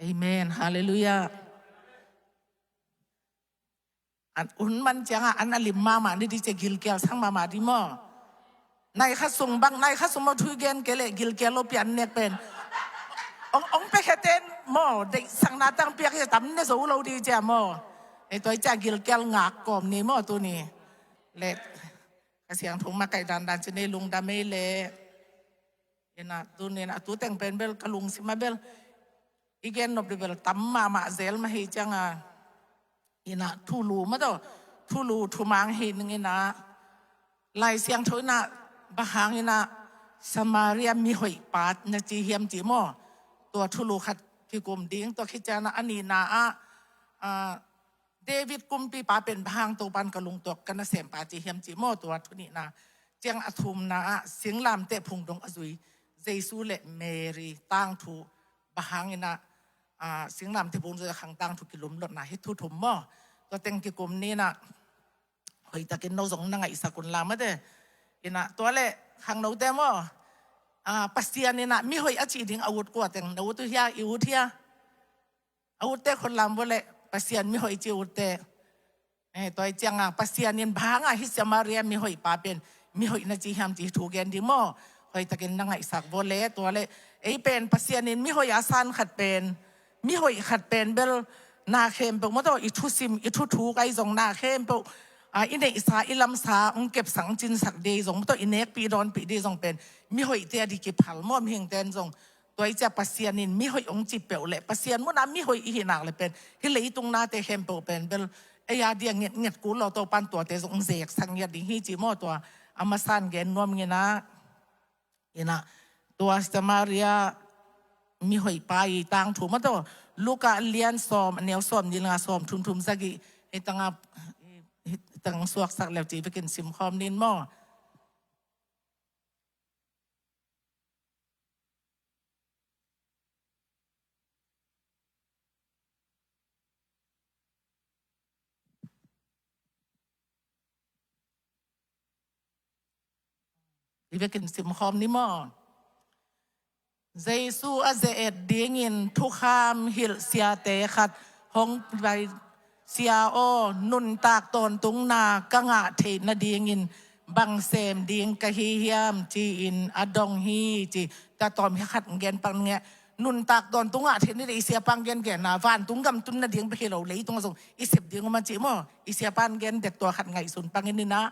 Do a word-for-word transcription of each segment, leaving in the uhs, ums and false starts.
Amen. Halleluiah. An hun man ciangah an a lim mahmah ni dih cia, gilkial sang mahmah dih maw. Nai kha sung bang, nai kha sung maw, thu i gen kei leh gilkial lo pian nek pen. Ong, ong pia khete'n maw, deihsakna tang piak hi, tam ne zo lo dih cia maw. Ei, tua i cia gilkial ngak kawm ni maw tuni. Le Kha Siangtho makaih dandan ci nei, lungdam ei le. Inah tuni inah tu teng pen bel ka lungsim ah bel i gen nop dih bel tam mahmah zel mah hi ciangah, inah thulu mah tawh, thulu thumang hi ning inah, Lai Siangtho inah bang hang inah Samaria mihoih pa na ci hiam ci maw. Tua thulu khat kikum ding, tua khit ciangah a nihna ah, ah, David kumpipa pen bang hang Topa'n ka lungtuak ka nasempa ci hiam ci maw, tua thu nihna. Ciang a thumna ah singlamteh phung dong a zui Jesu le Mary tangthu, bang hang inah, ah, singlamteh phung zui a khang tangthu kilumlotna, hih thu thum maw. Tua teng kikum ni inah, hoihtakin no zong na ngaihsak un la mate. Inah tua le khangnote maw, ah, Pasian inah mihoih a cih ding a ut kua teng na ut uh hia, i ut hia? A utte khut lam vua leh, Pasian mihoih ci utte. Eh, tua i ciangah Pasian in bang hangah hih Samaria mihoih pa pen mihoih na ci hiam ci thu gen dih maw. Hoihtakin na ngaihsak vua leh, tua leh ei pen Pasian in mihoih a san khat pen, mihoih khat pen bel na khempeuh mah tawh, i thusim, i thuthuk ahi zong na khempeuh, ah, i neihsa, i lamsa ong kepsak, ong cinsak dih zong mah tawh, i nekpih dawnpih dih zong pen mihoihte a dih kiphal maw, mihingte'n zong. Tua i cia Pasian in mihoih ong ci peuh leh, Pasian munah mihoih i hih nak leh pen, hih leitung nate khempeuh pen bel ei a dia ngetnget kul lo, Topa'n tuate zong ong zeksak ngiat ding hi ci maw. Tua a masan gen nuam ing inah, inah tua Samaria mihoih pa i tangthu mah tawh, Luka lian sawm, a neu sawmnih le nga, sawmthum, thum, sagih, hih tangah, hih tang suaksak leu ci vekin simkhawm ning maw. I vekin simkhawm ni maw. Jesu a ze-et dingin thukham hilh siate khat hong pai, "Sia aw, nuntak tawntungna ka ngah theih nadingin bang sem ding ka hi hiam?" ci-in a dong hi ci. Tua tawm hi khat gen pak ning e. Nuntak tawntung ngah theih nading, i siapa'n gengenna, vantung gam tun nading bek hi lo, leitung ah zong i sep ding uh mah ci maw. I siapa'n gen det, tua khat ngaihsun pang in inah.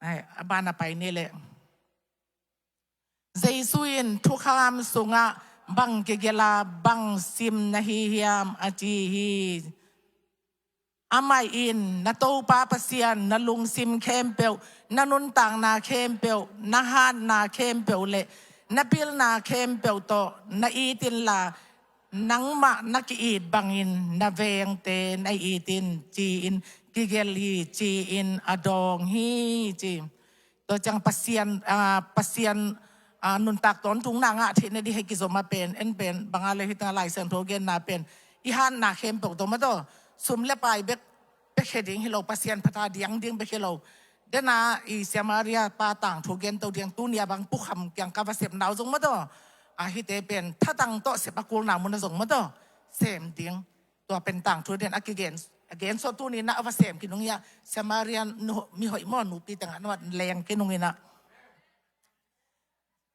Ai, a ban a pai ni leh. Jesu in thukham sungah bang kigelh a, bang sim na hi hiam a ci hi. Amah in, "Na Topa Pasian na lungsim khempeuh, na nuntakna khempeuh, na hatna khempeuh le na pilna khempeuh tawh na it inla, nangmah na ki-it bangin na vengte na it in," ci-in kigelh hi, ci-in a dawng hi ci. Tua ciang Pasian, ah, Pasian, ah, nuntak tawntungna ngah theih nading hei kizom a pen, en pen, bang a le hih tengah Lai Siangtho genna pen, i hatna khempeuh tawh mah tawh, sum le pai bek, bek hi ding hi lo, Pasian phat a diang ding bek hi lo. Dena i Samaria pa tangthu gen to diang, tuni a bang pukham kiang ka va sepna uh zong mah tawh, a hihte pen thatang tawh sep a kulna mun ah zong mah tawh sem ding. Tua pen tangthu den a kigen, a gen sawt, tuni inah a va sem khin ung hi a, Samaria nu, mihoih maw, nupi tengah nuat leng khin ung inah.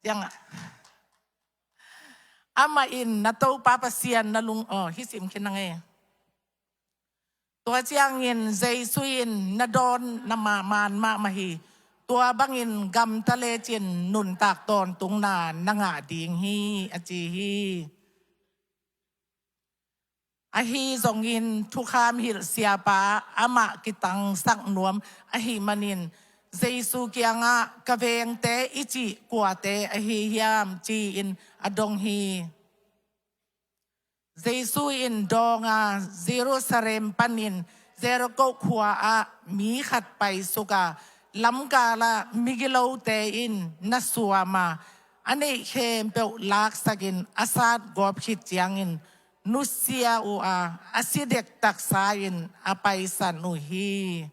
Ciangah, amah in, "Na Topa Pasian na lung," aw, hih sim khin nang e. Tua ciangin Jesu in, "Na dawn na ma-, man mahmah hi. Tua bangin gamta lecin nuntak tawntungna na ngah ding hi," a ci hi. Ahi zongin thukham hilh siapa amah kitangsak nuam ahih manin Jesu kiangah, "Ka vengte i cih kuate ahi hiam?" ci-in a dong hi. Jesu in dawng a, Jerusalem panin Jericho khua ah mi khat paisuk a, lamkal ah migilote in na suam a, a neih khempeuh laksakin a sat gawp khit ciangin nusia uh a, a si dektaksa in a paisan uh hi.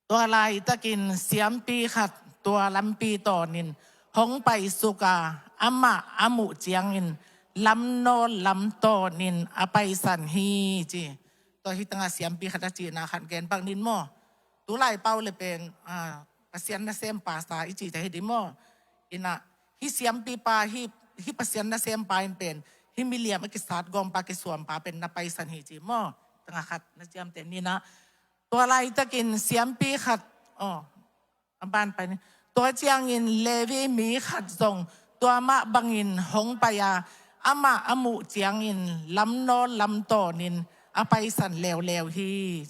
Tua laitakin siampi khat tua lampi tawnin hong paisuk a, amah a muh ciangin lamnawl lamtawnin a paisan hi ci. Tua hi tangah siampi khat a cihna khat gen pak ning maw. Tulai pau le pen, ah, Pasian nasem pasta i cihte hi ding maw. Inah, hih siampipa, hih, hih Pasian nasempa in pen, hih miliam a kisat gawmpa, kisuampa pen na paisan hi ci maw. Tangah khat na ciamteh ning ah. Tua laitakin siampi khat, oh, a ban pai ni. Tua ciangin Levi mi khat zong tua mah bangin hong pai a, amah a muh ciangin lamnawl lamtawnin a paisan leuleu hi.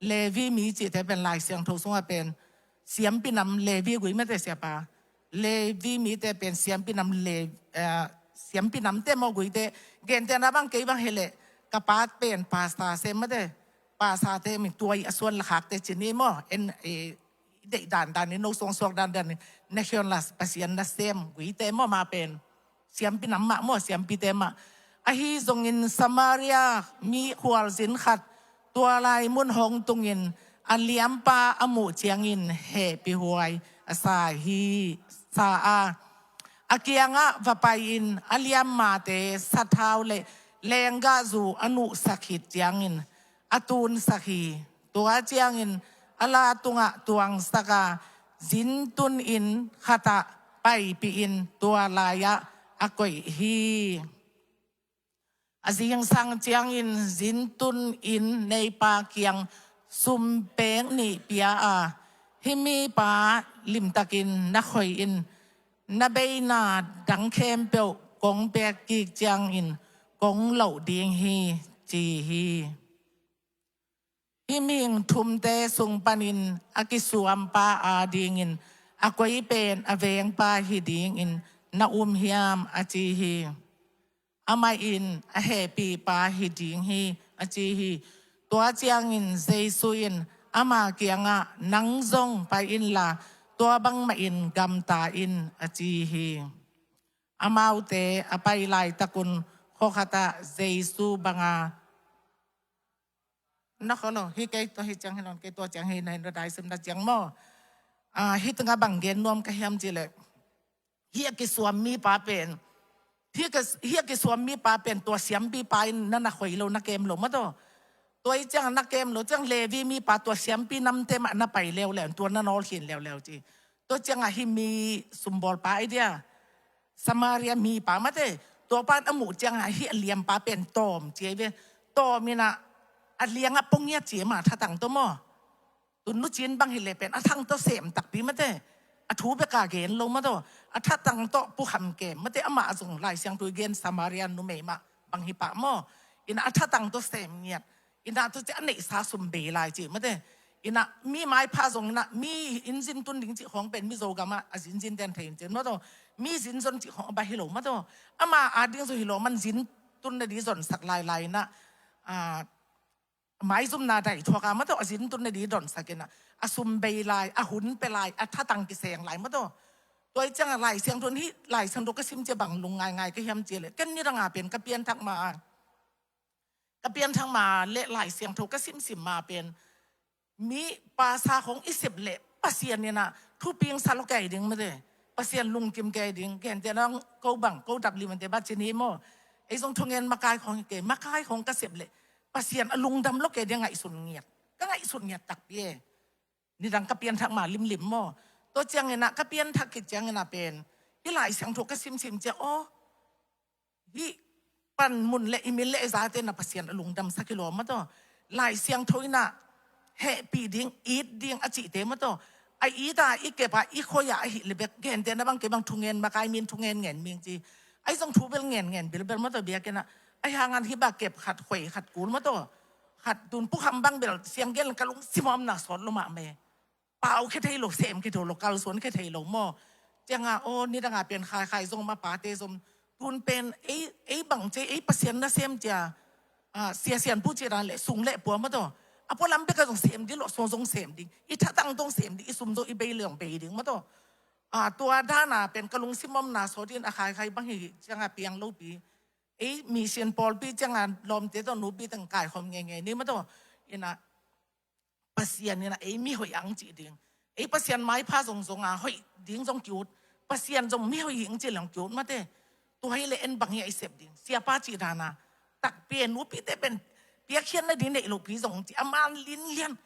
Levi mi cihte pen Lai Siangtho sungah pen siampi nam, Levi gui mate siapa. Levi mite pen siampi nam, Le-, eh, siampi namte maw guite. Gentehna bang kei bang hi leh ka pa pen pasta sem mate. Pastate mi tuai a suan lakhakte ci ni maw. En, eh, deih dandan in, no suangsuak dandan in, na khion la Pasian nasem guite maw, mah pen siampi nam mah maw, siampite mah. Ahi zongin Samaria mi khualzin khat tua lai mun hong tungin a liampa a muh ciangin hehpihhuai a sa hi, sa a, a kiangah va pai-in a liammate sathau le lenggahzu a nuhsak khit ciangin a tunsak hi. Tua ciangin a la tungah tuangsak a, zintun inn khatah paipihin tua lai-ah a koih hi. A zingsang ciangin zintun inn neipa kiang sumpek nih pia a, hih mipa limtakin na khoih in, na beina dang khempeuh kong pek kik ciangin kong loh ding hi, ci hi. Hih mihing thumte sung panin a kisuampa adingin a koi pen a vengpa hi dingin na um hiam, a ci hi. Amah in a hehpihpa hi ding hi, a ci hi. Tua ciangin Jesu in ama kiangah, nang zong pai inla tua bangmahin gamta in, a ci hi. Amaute a pai laitakun khuakhatah Jesu banga na kholo, hih kei tua hih ciang hi nawn, kei tua ciang hi na hin, na daisim na ciang maw. Ah, hih tengah bang gen nuam ka hiam cih leh, hih a kisuam mipa pen, hih a, hih a kisuam mipa pen tua siampipa in na na khoi lo, na kem lo maw taw. Tua hi ciang na kem lo ciang Levi mipa tua siampi namte mah na pai leuleu, tua na nawlkhin leuleu ci. Tua ciangah hih mi sumbawlpa ai dia, Samaria mipa mate, tua pan a muh ciangah hih a liampa pen tawm ci ai ve. Tawm inah a liangah pong ngiat ci ai mah, thatang tawh maw. Tun nucin bang hi leh pen a thang tawh sem takpi mate. A thu beka gen lo maw taw. A thatang tawh pukham kem mate, amah zong Lai Siangtho i gen Samaria numei mah bang hi pah maw. Inah a thatang tawh sem ngiat. Inah tu ci a neihsa sum bei lai ci mate. Inah mi maipha zong inah mi inn zin tun ding cih khawng pen Mizo gamah a zinzin den thei in cin maw taw. Mi zin zon cih khawng a bang hi lo maw taw. Ama ading zong hi lo man zin tun na di zonsak lailai inah, ah, maizumna dai thuak a maw taw, a zin tun na di donsak inah a sum bei lai, a hun pia lai, a thatang kiseng lai maw taw. Tua hi ciangah Lai Siangtho in hih Lai Siangtho ka sim cia bang lungngaingai ka hiam cia leh, ken nidangah pen ka pianthak ma a, ka pianthak ma le Lai Siangtho ka simsim ma pen, mi pasa khong i sep leh Pasian inah thuping sa lo kei ding mate. Pasian lungkim kei ding, gentehna ko bang, ko dap limante bat cin hi maw. Ei zong thungen makai khong hi kei, makai khong ka sep leh Pasian a lungdam lo kei ding, ngaihsun ngiat. Ka ngaihsun ngiat takpi e. Nidang ka pianthak ma limlim maw. Tua ciang inah ka pianthak khit ciang inah pen, hih Lai Siangtho ka simsim cia, aw, hih panmun le i min le i zate na Pasian a lungdamsak hi lo maw taw. Lai Siangtho inah hehpih ding, it ding a cihte maw taw. A it a, i kep a, i khoi a, ahih leh bek gentehna bang kei bang thungen makai min thungen ngen ming ci. Ai zong thu bel ngen ngen bilbel maw taw biakinn ah. Ai hangan hih bang kep khat khoi khat kul maw taw. Khat tun pukham bang bel siang gen ka lungsim a omna sawt lo mahmah e. Pau khe thei lo, sem khe thei lo, kalsuan khe thei lo maw. Ciangah, aw, nidangah pen khaikhai zong ma pate zong. Tun pen ei, ei bang cia, ei Pasian nasem cia, ah, sia sianpu ci dan leh sung le pua maw taw. A pualam bekah zong sem ding lo, sung zong sem ding. I thatang zong sem ding, i sum zong i bei le zong bei ding maw taw. Ah, tua dana pen ka lungsim omna sawt in a khaikhai bang hi ciangah piang lopi. Ei mission pawlpi ciangah lawmte tawh nupi teng kaikhawm ngeingei ni maw taw. Inah Pasian inah ei mihoih ang cih ding. Ei Pasian maipha zongzong a hoih ding zong ki-ut. Pasian zong mihoih hing cih leng ki-ut mate. Tua hi leh en bang hi a i sep ding. Siapa cih dan a, takpi e, nupite pen piakkhiatna ding neih lopi zong ci, a man linlian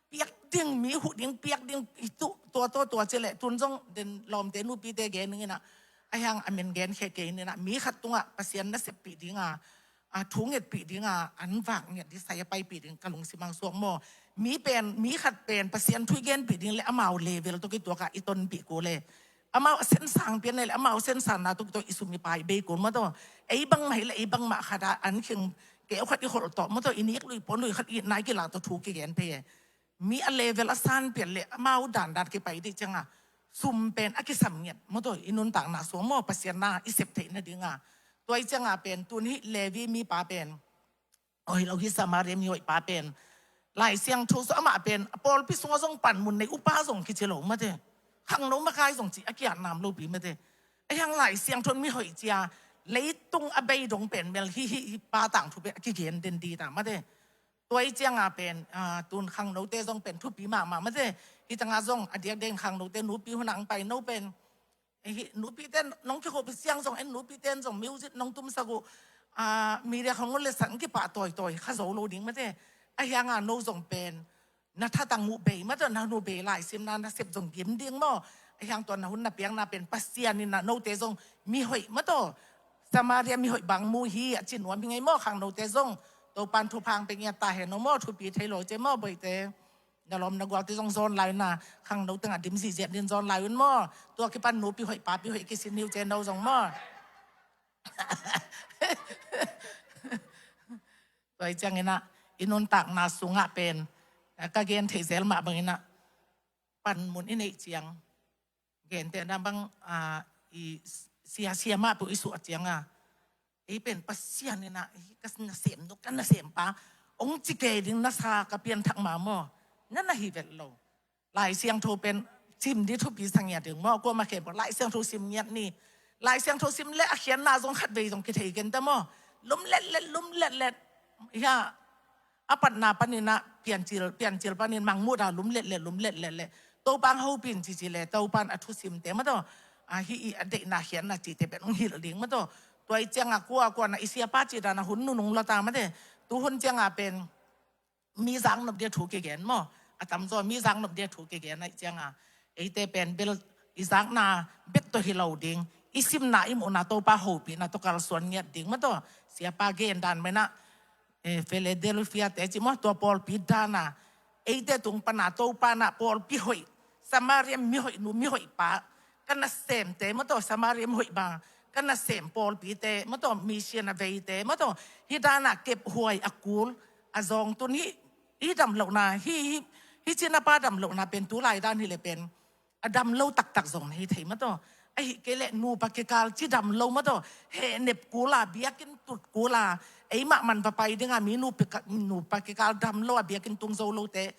piak ding, mi huh ding piak ding, i tuh tua, tua, tua ci leh tun zong den lawmte nupite gen ning in ah, a hiang a min gen khia kei ning in ah, mi khat tungah Pasian na seppih ding a, a thu ngetpih ding a, an vak nget ding, sai a paipih ding ka lungsim ah suak maw. Mi pen, mi khat pen Pasian thu i genpih ding leh amau level tawh kituak a i tonpih kul e. Amau a sensang pian leh amau sensangna tawh kituak i sum i pai bei kul maw tawh. Ei bangmah hi leh ei bangmah khat a an khing keu khat i holh tawh maw tawh, i nik lui puan lui khat i nai kila tawh thu kigen phei e. Mi a level a san pian leh amau dandan kipai dih ciang a, sum pen a kisam ngiat maw tawh, i nuntakna suang maw, Pasian na i sep theihna ding a. Tua i ciang a pen tun hih Levi mipa pen, aw hi lo, hih Samaria mihoihpa pen, Lai Siangtho sung amah pen a pawlpi sungah zong panmun nei, upa zong kici lo mate, khangno makai zong ci a kiat nam lopi mate. A hiang Lai Siangtho in mihoih cia leitung a bei dong pen mel hi, hih pa tangthu pen a kigen den di ta mate. Tua i ciang a pen, a, tun khangnote zong pen thupi mahmah mate. Hih tang a zong a diakdiak in khangnote nupi hun ah ang pai no pen, eh, hih nupite nong kikhop siang zong en, nupite in zong music nong tumsak uh, a, media khong le san kipah tawitawi kha zo lo ding mate. A hiang a no zong pen na thatang uh bei maw tawh, na hun uh bei, laisimna na sep zong gim ding maw. A hiang tua na hun na piakna pen Pasian in ah note zong mihoih maw tawh, Samaria mihoih bang mu hi a ci nuam hi ngei maw. Khangnote zong Topan thupha ang pe ngiat ta hen aw maw, thupi thei lo ci maw boite. Na lawm na gualte zong zawn lai un ah, khangno tengah dim zihziah din zawn lai un maw. Tua kipan nupi hoih papi hoih kisin hi uh ci no zong maw. Tua i ciang in ah, i nuntakna sungah pen, a, ka gen theih zel mah bang in ah, panmun i neih ciang, gentehna bang, a, i sia, sia mah pu i suah ciang a, ei pen Pasian in ah, "Hih ka nasem, no ka nasempa," ong ci kei ding na sa ka pianthak mah maw. Na na hi vet lo. Lai Siangtho pen sim di thupi sa ngiat ding maw. Kuamah khe maw, Lai Siangtho sim ngiat ni. Lai Siangtho sim leh a khiatna zong khatvei zong kithei ken ta maw. Lum letlet, lum letlet. Hia, a patna panin ah Piancil, Piancil panin Mangmuhda lum letlet, lum letlet leh, Topa ang hopih in cici leh Topan a thusimte maw tawh, a, hih i a deihna khiatna cihte pen ong hilh ding maw tawh. Tua i ciang a kua, kua na i siapa cih dan a hun nunung lua ta mate. Tu hun ciang a pen mi zaknop dia thu kigen maw. A tamzaw mi zaknop dia thu kigen ahih ciang a, eite pen bel i zakna bek tawh hi lo ding, i simna i muhna Topa hopihna tawh kalsuan ngiat ding maw tawh. Siapa gen dan mah in ah, eh, Philadelphia te ci maw, tua pawlpi dan a, eite tung pan a Topa in ah pawlpi hoih, Samaria mihoih nu mihoih pa, ka nasemte maw tawh, Samaria mihoih bang, ka nasem pawlpite maw tawh, mission a veite maw tawh, hih dan a kephuai a kul, a zawngtun hih, hih damlohna, hih, hih, hih cinapa damlohna pen tu lai dan hi leh pen a dam lo taktak zong na hi thei maw tawh. Ahih kei leh nupa kikal cidam lo maw tawh, hehnep kul a, biakinn tut kul a, eimah man va pai ding a, mi nupi ka, nupa kikal dam lo a, biakinn tung zo lote,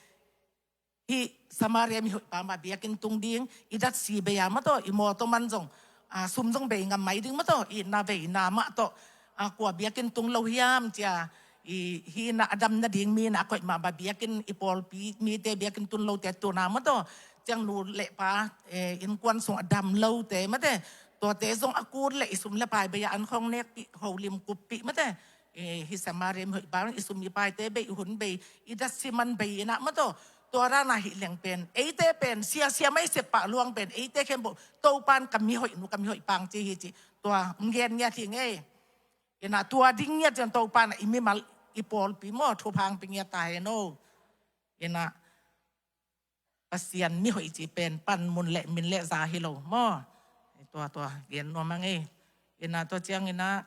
hih Samaria mihoihpa mah biakinn tung ding, i datsi bei a maw tawh, i mawtaw man zong, a, sum zong bei ngam mai ding maw tawh, itna veina mah tawh, a, kua biakinn tung lo hiam cia, i, hih na a dam nading mi na a koih mah mah biakinn, i pawlpi mite biakinn tun lote tun a maw tawh, ciang nu le pa, eh, innkuan sung a dam lote mate, tuate zong a kul leh i sum le pai bei a an khawng nekpih, holim kuppih mate. Eh, hih Samaria mihoihpa i sum i paite bei, i hun bei, i datsi man bei in ah maw tawh. Tua dan a hih leng pen, eite pen, sia, sia mai sep pah luang pen, eite khempeuh, Topan ka mihoih nu, ka mihoih pa ang ci hi ci. Tua, ong gen ngiat hi ngei. In ah tua ding ngiat ciang Topan ah i mimal, i pawlpi maw, thupha ang pe ngiat ta hen aw. In ah, Pasian mihoih ci pen panmun le min le za hi lo maw. Tua, tua gen nuam a ngei. In ah tua ciang in ah,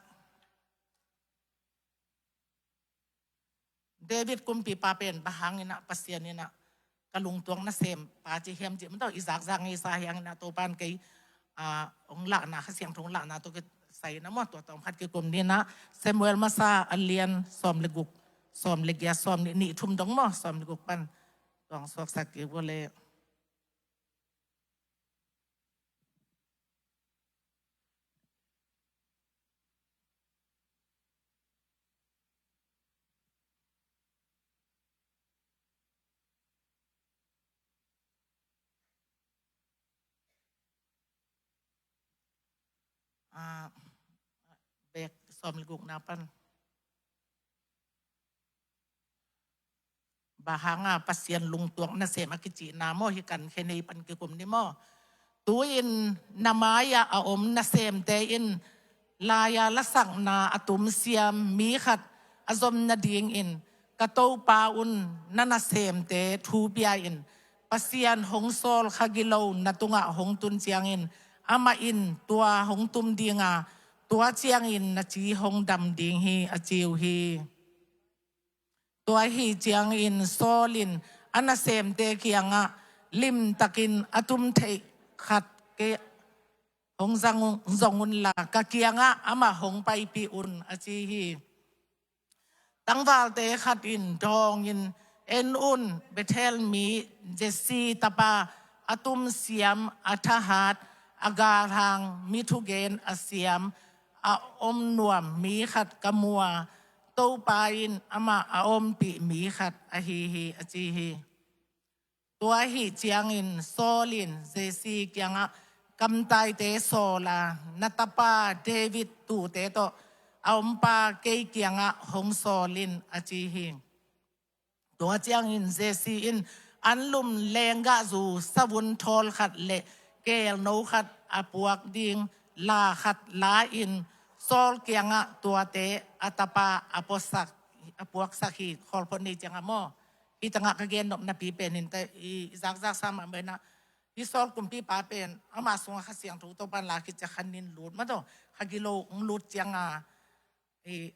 David kumpipa pen bang hang in ah Pasian in ah ka lungtuak nasempa ci hiam cih maw tawh, i zakzak ngeisa hiang in ah Topan kei, a, ong lahna, Kha Siangtho ong lahna tawh kisai in ah maw, tua tawm khat kikum ni in ah, Samuel Masa a lian sawm le guk, sawm le giat, sawm nih, nih thum dong maw, sawm le guk pan. Tuang suaksak kik vua leh. A, sawm le gukna pan. Bang hanga Pasian lungtuak nasem a kicihna maw, hih kan khenei pan kikum ni maw? Tu-in na mai-ah a om nasemte in lai-a lasakna a tumsiam mi khat a zom nadingin ka Topa un na nasemte thu pia in. Pasian hong sawl kha gilo na tungah hong tun ciangin amah in tua hong tum dinga, tua ciangin na ci hong dam ding hi, a ci uh hi. Tua ahi ciangin Saul in a nasemte kiangah limtakin a tum theih khat kei hong zang un, zong unla ka kiangah amah hong paipih un, a ci hi. Tangvalte khat in dawngin, en un, Bethel mi Jesse tapa, a tumsiam, a thahat, a galhang, mi thugen a siam, a om nuam mi khat ka mu a, Topa in amah a ompih mi khat ahi hi, a ci hi. Tua ahi ciangin Saul in Jesse kiangah kamtaite sawl a, na tapa David tuute tawh a ompa kei kiangah hong sawl in, a ci hi. Tua ciangin Jesse in anlum lenggahzu savun thawl khat le keelno khat a puak ding la khat la-in Saul kiangah tuate a tapa a puaksak, a puaksak hi. Khawl phot ni ciangah maw, hih tangah ka gennop napi pen in ta i zakzak sa mahmah inah, hih Saul kumpipa pen ama sungah Kha Siangtho Topan la khit ciah khanin lut mataw, kha gilo hong lut cianga,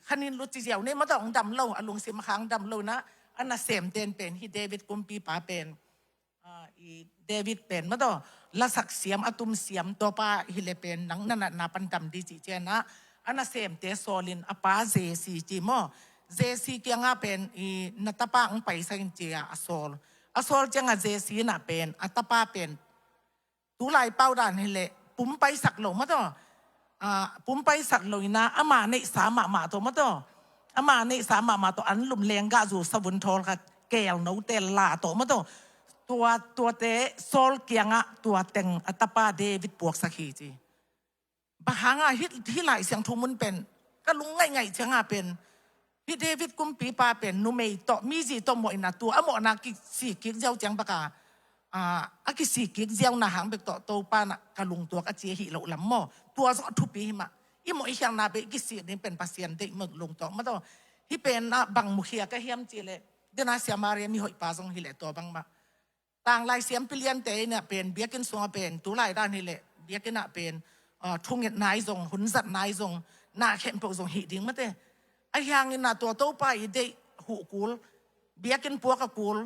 khanin lut ci ziau nei mataw, hong dam lo, a lungsim a khang dam lo inah, a nasemten pen hih David kumpipa pen, i David pen mataw, lasak siam, a tum siam, tuapa hileh pen nang na natna pan dam di cih cianah a nasemte sawlin a pa Jesse ci maw, Jesse kiangah pen i na tapa hong paisak in cia a sawl. A sawl ciangah Jesse inah pen a tapa pen tulai pau dan hileh pum paisak lo mataw, pum paisak lo inah ama neihsa mahmah tawh mataw, ama neihsa mahmah tawh anlum lenggahzu savun thawl khat, keelno tel la tawh mataw, tua, tuate sawl kiangah tua teng a tapa David puaksak hi ci. Bang hanga hih, hih Lai Siangtho mun pen ka lung ngaihngaih cianga pen hih David kumpipa pen numei tawh mizi tawh mawhna, tua a mawhna kisik kik ziau ciang baka, a kisik kik ziauna hang bek tawh Topa inah ka lungtuak a ci ahi loh lam maw? Tua zong a thupi hi mah. I mawh i khialhna pen i kisik ding pen Pasian deih mawh lungtuak mataw. Hih pen ah bang mukhia ka hiam cihleh, dena Samaria mihoihpa zong hileh tua bangmah. Tanglai siampi liante inah pen biakinn sungah pen tulai dan hileh biakinn ah pen thunget nai zong, hunzat nai zong, na khempeuh zong hih ding mate. Ahi hangin ah tua Topa i deih huh kul, biakinn puak a kul,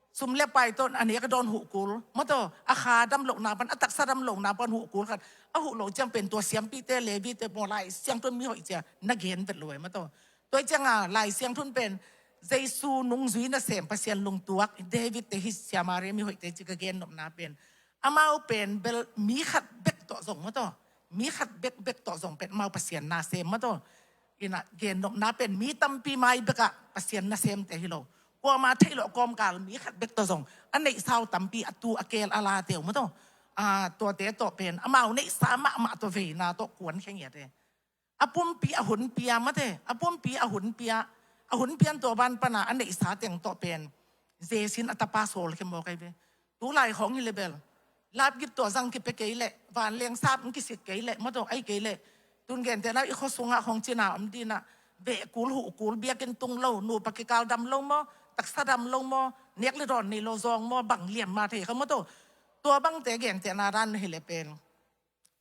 sum le pai tawh a nek a dawn huh kul mataw, a kha dam lohna pan, a taksa dam lohna pan huh kul khat a huh loh ciang pen tua siampite, Levite maw, Lai Siangtho in mihoih cia na gen vet lo e mataw. Tua hi cianga Lai Siangtho in pen Jesu nungzui nasem, Pasian lungtuak David te hih Samaria mihoihte ci ka gennopna pen, amau pen bel mi khat bek tawh zong mataw, mi khat bekbek tawh zong pen amau Pasian nasem mataw. Inah gennopna pen mi tampi mai bekah Pasian nasemte hi lo, kuama theih loh kawmkal mi khat bek tawh zong a neihsa uh tampi, a tu a keel a late uh mataw, a tuate tawh pen amau neihsa mahmah tawh veina tawh kuankhia ngiat e. A pumpi a hun pia mate, a pumpi a hun pia, a hun pian tua ban pana a neihsa teng tawh pen Jesse in a tapa sawlkhia mawk ahi ve. Tulai khawng hileh bel lapgip tua zang kipia kei leh, vanleng sap hong kisik kei leh mataw, ahi kei leh tun gentehna i khua sungah khawng cina om dinah, veh kul huh kul, biakinn tung lo, nupa kikal dam lo maw, taksa dam lo maw, nek le dawn nei lo zawng maw, bang lian ma thei kha mataw. Tua bangte gentehna dan hileh pen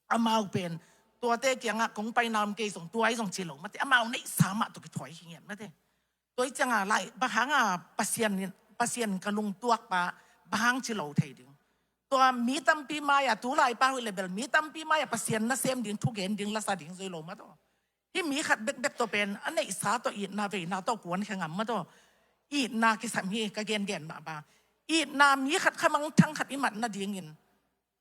amau pen tuate kiangah kong paina om kei zong, tua hi zong ci lo mate, amau neihsa mah tawh kithawi hi ngiat mate. Tua hi cianga lai, bang hanga Pasian in, Pasian ka lungtuak pa bang hang ci lo thei ding? Tua mi tampi mai-a, tulai pa hoih le bel mi tampi mai-a Pasian nasem ding, thugen ding, lasa ding zoi lo mataw. Hih mi khat bekbek tawh pen a neihsa tawh itna veina tawh kuankhia ngam mataw. Itna kisam hi, ka gengen mah ba. Itna mi khat khamangthang khat i mat nadingin,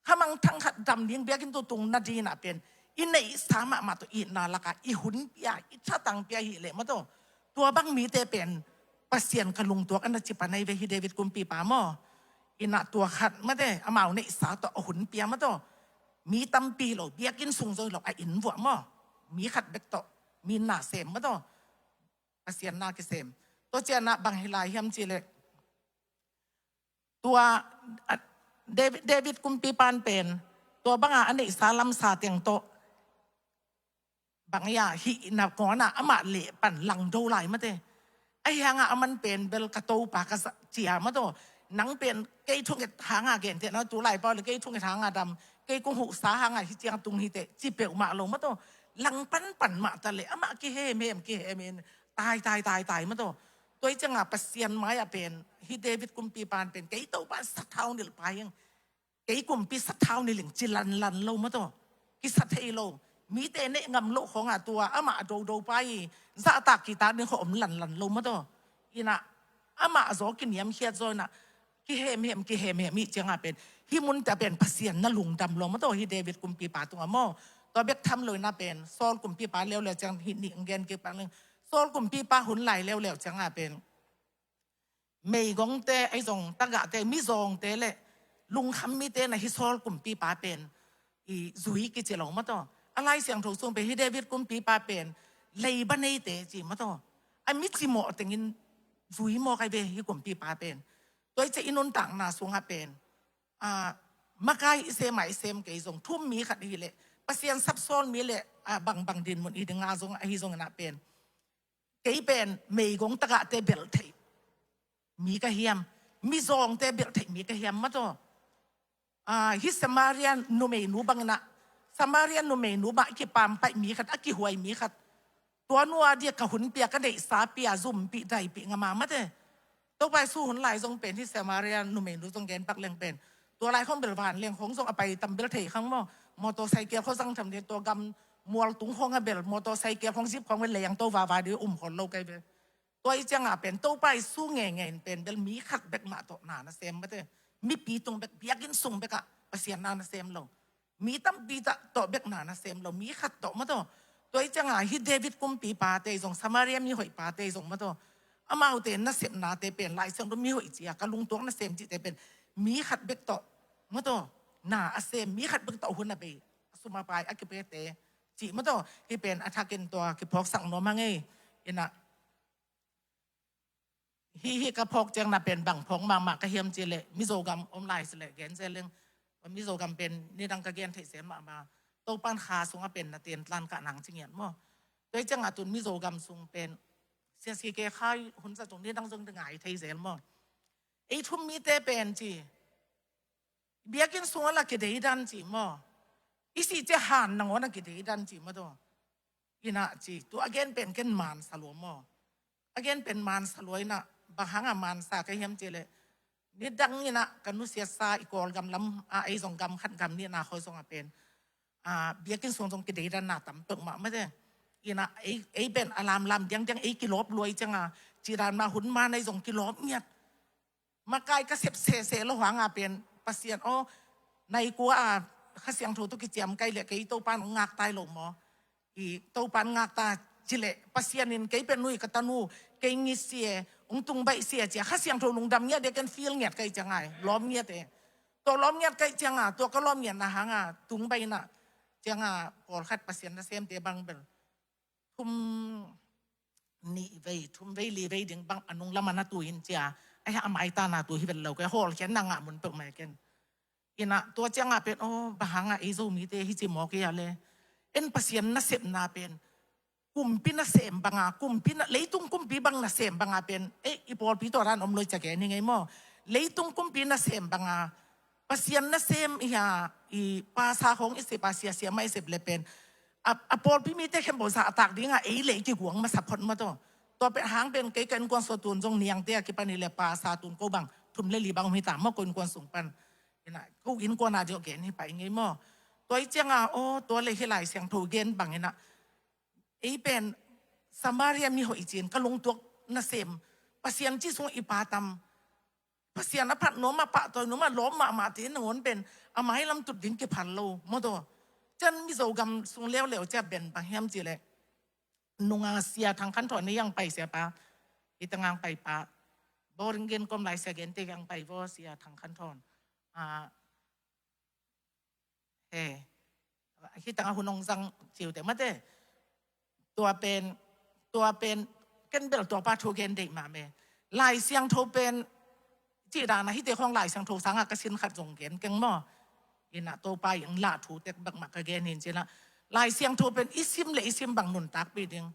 khamangthang khat dam ding, biakinn tutung nadinah pen i neihsa mahmah tawh itna lakah i hun pia, i thatang pia hileh mataw, tua bang mite pen Pasian ka lungtuak a na ci pan ahi ve hih David kumpipa maw. Inah tua khat mate, amau neihsa tawh a hun pia mataw. Mi tampi lo, biakinn sung zoi lo, a inn vuah maw, mi khat bek tawh Mi na sem mataw. Pasian na kisem. Tua cianah bang hi lai hiam cih leh, tua, a, David, David kumpipa in pen tua banga a neihsa lamsa teng tawh bang ia hih na kawna amah leh pan langdo lai mate. Ahi hanga aman pen bel ka Topa ka sa cia mataw. Nang pen kei thunget hanga gentehna tu lai pau le kei thunget hanga dam, kei kong huhsa hanga hi ciang tung hi teh ci peuhmah lo mataw. Lang panpan mah ta leh amah kihemhem kihemin tai tai tai tai mataw. Tua hi cianga Pasian mai-ah pen hih David kumpipa in pen kei Topa in sathau nilh pa hiang. Kei kumpi sathau nilh ing ci lanlan lo mataw. Kisa thei lo. Mite neih ngam loh khawngah tua amah a dodo pa hi zahtak kitak ding khawng om lanlan lo mataw. Inah amah zaw kiniamkhiat zaw inah kihemhem kihemhem hih cianga pen hih munte a pen Pasian na lungdam lo mataw. Hih David kumpipa tungah maw. Tua bek tham lo inah pen Saul kumpipa leuleu ciang hih nih ang gen kik pak leng. Saul kumpipa hun lai leuleu cianga pen meigongte, ahi zong tagahte, mizawngte le lungkham mite na hi Saul kumpipa pen i zui kici lo mataw. A Lai Siangtho sung pen hi David kumpipa pen leiba neite ci mataw. A mi cimawh tengin zui mawk ai ve hi kumpipa pen. Tua hi ciah i nuntakna sungah pen a makai i sem a i sem kei zong thum mi khat hi leh Pasian sapsawn mi le a bangbang dinmun i dinga zong ahi zong inah pen kei pen meigong tagahte belh theih mi ka hiam, mizawngte belh theih mi ka hiam mataw. A, hi Samaria numeinu bang inah, Samaria numeinu bang a kipampaih mi khat, a kihuai mi khat. Tua nua dia ka hun pia, ka neihsa pia, zumpih daipih ngama mate. Topa Jesu hun lai zong pen hi Samaria numeinu zong gen pak leng pen tua lai khawng bel van leng khawng zong a pai tam bel thei khang maw. Motorcycle khawng zang tham ding tua gam mual tung khawng a bel motorcycle khawng zip khawng bel leng to vava ding um khol lo kai bel. Tua hi cianga pen Topa Jesu ngenge in pen bel mi khat bek mah tawh na na sem mate. Mipi tung bek biakinn sung bekah Pasian na na sem lo. Mi tampi tawh bek na na sem lo, mi khat tawh mataw. Tua hi cianga hi David kumpipate zong, Samaria mihoihpate zong mataw. Amaute nasepnate pen Lai Siangtho mihoih cia ka lungtuak nasem cihte pen mi khat bek tawh mataw. Na a sem, mi khat bek tawh hun a bei, a sum a pai a kipete cih mataw. Hi pen a thakin tua kiphawksak nuam hang ei. Inah Hi, hi ka phawk ciang na pen bang phawk mahmah ka hiam cih leh Mizogam om lai si leh gen zel leng. Mizogam pen nidang ka gen theih zel mahmah. Topan kha sungah pen na ten tlan kah nang ci ngiat maw. Tua hi ciangah tun Mizogam sung pen siasi ke khai hun sa tung nidang zong ngai thei zel maw. Ei thum mite pen ci biakinn sungah la kideidan ci maw. I sih ciah han nangawn a kideidan ci maw tawh. Inah ci tua a gen pen ken mansa lua maw. A gen pen mansa lua inah bang hanga mansa ka hiam cih leh nidang inah ka nusiatsa i Kawlgam lam a ei zong gam khat gam nihna khoi zongah pen a biakinn sung zong kideidanna tam peuhmah mate. Inah ei, ei pen a lamlam diangdiang ei kilawp lua i cianga cidan mah hun man ei zong kilawp ngiat. Makai ka sep sese lo hanga pen Pasian aw, nai kua a Kha Siangtho tawh kiciam kai leh kei Topan ngaktai lo maw. I Topan ngakta cileh Pasian in kei pen nui ka tanu kei ngit si e, ung tung baih si e cia Kha Siangtho lungdam ngiat e, ken feel ngiat kai ciangai lawm ngiat e. Tua lawm ngiat kai cianga tua ka lawm ngiatna hanga tung baihna cianga pawlkhat Pasian nasemte bang bel thum nih vei, thum vei li vei ding bang a nung lamah na tuin cia. Ahi a maitana tu hi vel lo kei hawlkhiatna ngah mun peuhmah ken. Inah tua ciangah pen aw bang hangah ei Zomite hi ci mawk ia le. En Pasian nasepna pen kumpi nasem banga, kumpi na, leitung kumpi bang nasem banga pen ei i pawlpi tawh dan om loi ciah gen hi ngei maw. Leitung kumpi nasem banga Pasian nasem iha i pasa khawng i sep a siasia mah i sep le pen a, a pawlpi mite khempeuh zahtak dinga ei le i kiguang masa phot maw tawh. Tua pen hang pen kei ka innkuan sung tun zong niangte a kipan hi le pasa tun ko bang thum le li bang om hi ta maw ko innkuan sung pan. Inah ko innkuan a diawh gen hi pai ngei maw. Tua i cianga aw tua le hi Lai Siangtho gen bang inah ei pen Samaria mihoih i cin ka lungtuak nasem Pasian ci sung i pa tam. Pasian a phat nuam a pahtawi nuam a lawm mahmah te nangawn pen a mailam tut ding kiphal lo maw tawh. Cian Mizogam sung leuleu cia ben bang hiam cih leh nunga Sia Thang Khan Thawn ni ang pai sia pa. Hi tang ang pai pa. Boring gen kom lai sia gen te ang pai vaw Sia Thang Khan Thawn. A, he. Hi tang a hun ong zang ciu te mate. Tua pen, tua pen, ken bel tua pa thu gen deih mahmah e. Lai Siangtho pen, cih dan a hihte khawng Lai Siangtho sangah ka sin khat zong gen keng maw. Inah Topa in lah thu tek bek mah ka gen hi in ci-in ah. Lai Siangtho pen i sim le i sim bang nuntakpih ding.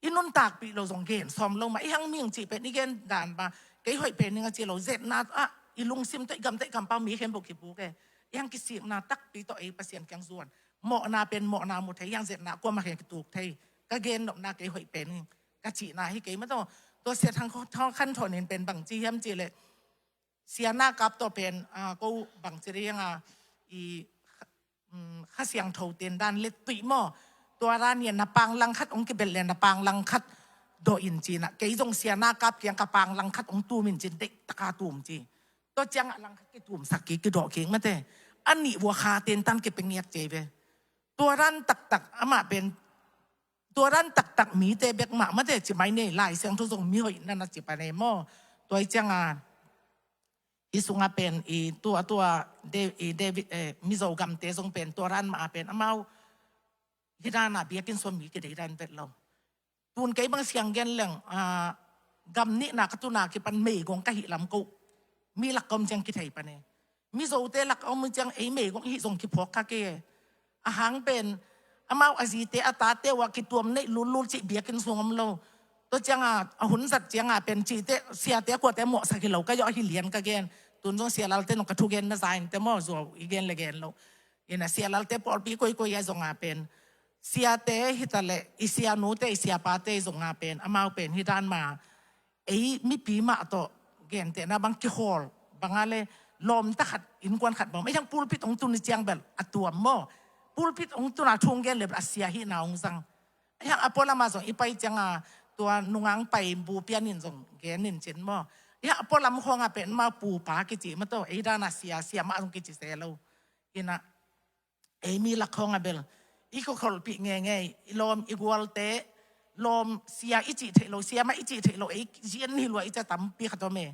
I nuntakpih lo zong gen sawm lo mah, i hang ming cih pen i gen dan mah, kei hoih pen ning a ci lo, zetna ah i lungsim tawh i gam tawh i kampau mi khempeuh kipuk e. I hang kisikna takpi tawh ei Pasian kiang zuan. Mawhna pen mawhna mu thei, i hang zetna kuamah kheng kituk thei. Ka gen nopna kei hoih pen ning ka cihna hi kei mah tawh. Tua Sia Thang Khan Thawn in pen bang ci hiam cih leh, Sia Na Kap tawh pen, a, ko bang ci ding a, i, um, Kha Siangtho ten dan let tuih maw. Tua dan in na pang langkhat hong kibel le na pang langkhat dawh in ci-in ah. Kei zong Sia Na Kap kiang ka pang langkhat hong tum in ci-in deih taka tum ci. Tua ciangah langkhat kitumsak kik, kidawh kik mate. A nih vua kha ten tan kipia ngiat ci ve. Tua dan taktak amah pen, tua dan taktak mite bek mah mate ci mai nei, Lai Siangtho zong mi hoih na na ci pan e maw. Tua i ciangah, i sungah pen i tua, tua, De-, i David, eh, Mizo gamte zong pen tua dan mah a pen amau hi dan a biakinn sung mi kidei dan vet lo. Tun kei bang siang gen leng, ah, gam nihna ka tuna kipan meigong ka hih lam ko. Mi lak ka om ciang kithei pan e. Mizote lak a om ciang ei meigong hih zong kiphawk kha kei e. A hang pen, amau a zite a tate uh a kituam neih lulul cih biakinn sung om lo. Tua ciangah, a hun zat ciangah pen cihte, siate kuate mawhsak hi lo, ka zawh hi lian ka gen. Tun zong Sia Lalte nong ka thugen na za in te maw, zuau i gen le gen lo. Inah Sia Lalte pawlpi koikoi a zong a pen, siate hi ta leh, i sianute, i siapate zong a pen, amau pen hi dan mah, ei mipi mah tawh gentehna bang kihawl, bang a le lawmta khat, innkuan khat bang, ei hang pulpit hong tun i ciang bel a tuam maw. Pulpit hong tun a thu hong gen le bel a sia hihna hong zang. Ei hang a pualam a zong i pai ciangah tua nungang pai bu pian in zong gen in cin maw. Ei hang a pualam khawngah pen mah pupa kici mah tawh, ei dan a sia, sia mah zong kici se lo. Inah, ei mi lak khawngah bel i kikholhpih ngeingei, i lawm i gualte, lawm sia i cih theih lo, sia mah i cih theih lo, ei zin hi lua i ca tampi khat om e.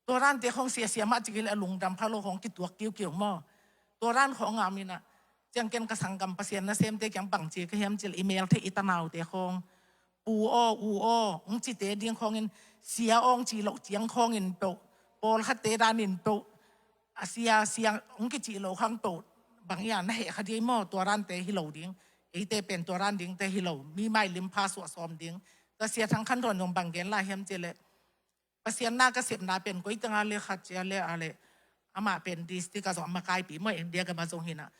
Tua dante khawng sia, sia mah cih kei leh a lungdam pha lo khawng kituak kiukiu maw. Tua dan khawngah om inah, ciang ken ka sanggam Pasian nasemte kiang bang ci ka hiam cih leh, i mel theih i tanaute khawng, pu aw, u aw hong cite ding khawngin, sia aw hong cih loh ciang khawngin peuh, pawlkhatte danin peuh, a sia, sia hong kicih loh khang peuh, bang ia na heh kha ding maw, tua dante hi lo ding. Eite pen tua dan dingte hi lo, mi mai lim pha suah sawm ding. Tua Sia Thang Khan Thawn zong bang gen lai hiam cih leh, Pasian na ka sepna pen koi tengah le khat cia le a le, amah pen district a zong a makaipi maw, India gam a zong hi inah,